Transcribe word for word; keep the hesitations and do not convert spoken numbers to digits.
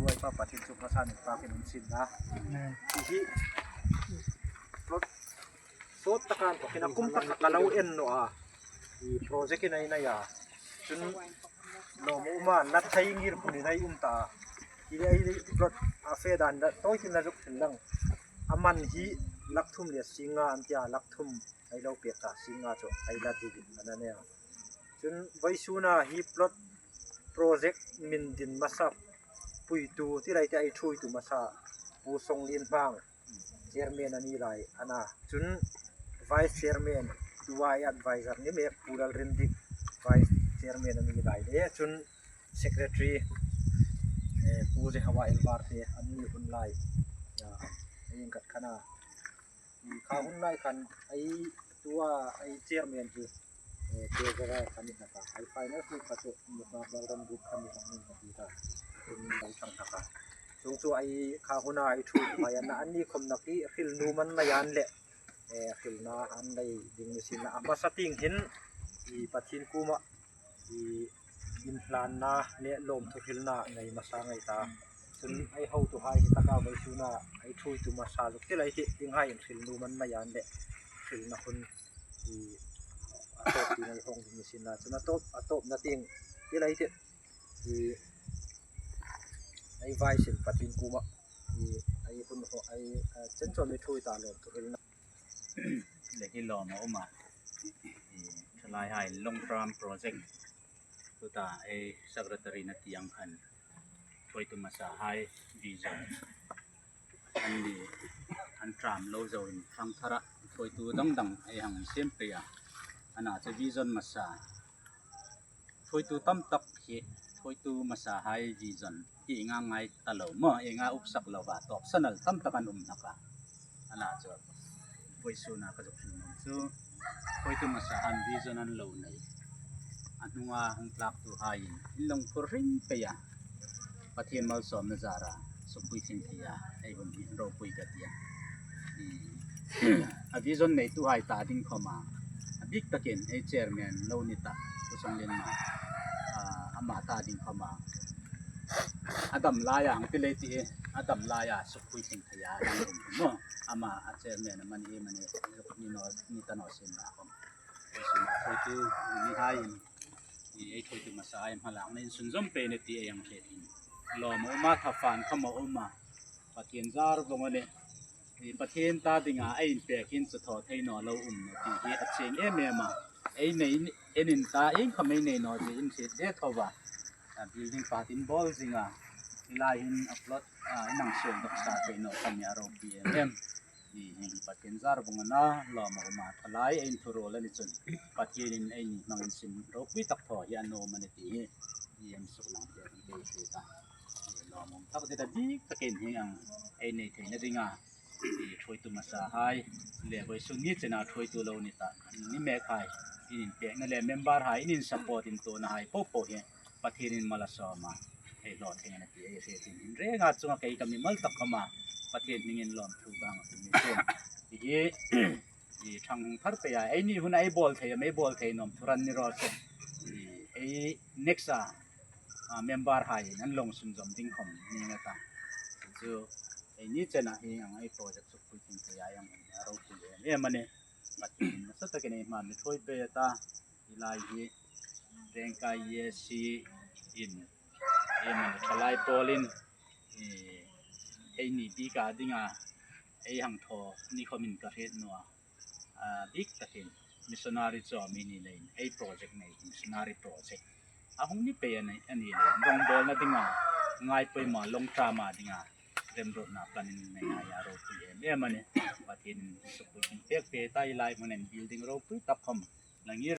Pai pa Pathien chu hmasa ning pa kin um sin la. Hi plot sawt taka an thawk hin a kum tak ka lo en naw a. Hi project in ei nei a. Chun lawm um a, la thei ngir hun in ei um ta. Hi ei plot a fe dan da tawi tin la zuk hril lang. A man hi lak thum le sing nga an tia, lak thum ei lo pek ta, sing nga chu ei la dik in a na nia. Chun vawisuna hi plot project min din hmasa puitu ti lai te ei thuoitu hmasa Pu Songlien Hmang, chairman a ni lai a na. Chun vice chairman, tua ei advisor ni mek Pu Lalrindik, vice chairman a ni lai le. Chun secretary, eh, Pu Zehawa Elbar te an ni hun lai. Ya, ei inkat khan a. Kha hun lai khan ei tua ei chairman hi, eh, treasurer kha ni hlak a. Ei finance ni kha chu Mukna Balram Group kha ni hlak ning ka ti ta. Chun ei thang hlak a. Chuong chu ei kha huna ei thuoitu hai an na, an ni khawm na ki hril nuom an nei an le, eh, hrilna an nei ding ni sin la. A hmasa tieng hin hi Pathien kuoma hi inhlanna le lawmthu hrilna nei hmasa ngei ta. Chun ei hotuhai hi taka vawisuna ei thuoitu hmasa zuk ti lai hi, ienghai in hril nuom an nei an le hrilna hun hi a tawp tieng ei hawng ding ni sin la. Chun a tawp, a tawpna tieng ti lai hi, hi ei vai sin Pathien kuoma hi ei hun ho, ei, eh, chen chawm ei thuoi ta lawmthu hrilna. Le hi lawm a um a. Hi thalai hai long term project. Tuta ei secretary na tieng khan thuoitu hmasa hai vision an ni, an ṭam lo zo in thlang thara thuoitu dang dang ei hang siem pei a. Ana chu vision hmasa thuoitu tam tak hi thuoitu hmasa hai vision hi ienga ngai ta lo maw, ienga upsak lo va tawp sanal tam tak an um hlak a. Ana chu vawisuna ka zuk hril nuom chu thuoitu hmasa han vision an lo nei. A hnunga hung tlaktuhai in, in lawmthu hrim pei a. Pathien malsawmna zara sukpui tling thei a ei hun hi ropui ka ti a. A vision neituhai ta ding khawma, a bik takin ei chairman lo ni ta, Pu Songlien Hmang, a, ama ta ding khawma, a dam laia hang ti lei ti, a dam laia sukpui tling thei a hang um maw. Ama a chairman amani amani ni naw, ni ta naw sin la khawm. Ei sum a thuoitu mihai in, hi ei thuoitu hmasa ei hmalakna in sunzawm pei a nih ti ei hang hriet in. Lawm a um a, thafan khawm a um a. Pathien zar vawng a nih. Hi Pathien ta dinga ei inpek in chu thaw thei naw lo um naw ti hi a chieng em em a. Ei nei, ei nei ta, iengkhawm ei nei naw ti in hriet ve tho va. A building part in bawl zing a. Hi lai hin a plot, a, in hang sel dawk sa thei naw khawm a ropui em em. Hi hi Pathien zar vawng a na, lawm a um a, thalai ei inthuruol a ni chun Pathienin eini hmangin sin ropui tak thaw hi a nuom a nih ti hi, hi ei suklang te kan ti ta. Hi lawm a um tak ti ta, bik takin hi ang ei nei theina dinga, hi thuoitu hmasahai le vawisun ni chena thuoitu lo ni ta, ni mekhai, in inpekna le memberhai in support in tuohnahai popo hi Pathienin mal a sawm a, ei hlaw thei a nih ti ei hriet in, in renga chunga kei ka mimal tak khawma Pathien hmingin lawmthu ka hang hril ni chun. Hi hi, hi ṭhang hung thar pei a, eini hun ei bawl thei am, ei bawl thei naw am thu ran ni raw se. Hi ei next a, a, memberhai in an lawng sunzawm ding khawm ni ngei ta. Chu eini chena hi ang ei project sukpui tling thei a, ang a ropui em em a nih. Pathienin nasa takin ei hmaa mi thuoi pei a ta. Hi lai hi Rengkai E A C in, ei mani thalai pawlin, eh, eini bika dinga ei hang thaw ni khawmin ka hriet naw a. A, bik takin missionary chu mi ni leiin ei project nei hi missionary project a hung ni pei a ni, a ni leiin rawngbawlna dinga ngai poimaw long term a dinga remruotna plan in nei a, a ropui em em a nih. Pathienin sukpui tling pek pei ta, hi lai hmun hin building ropui tak khawm la ngir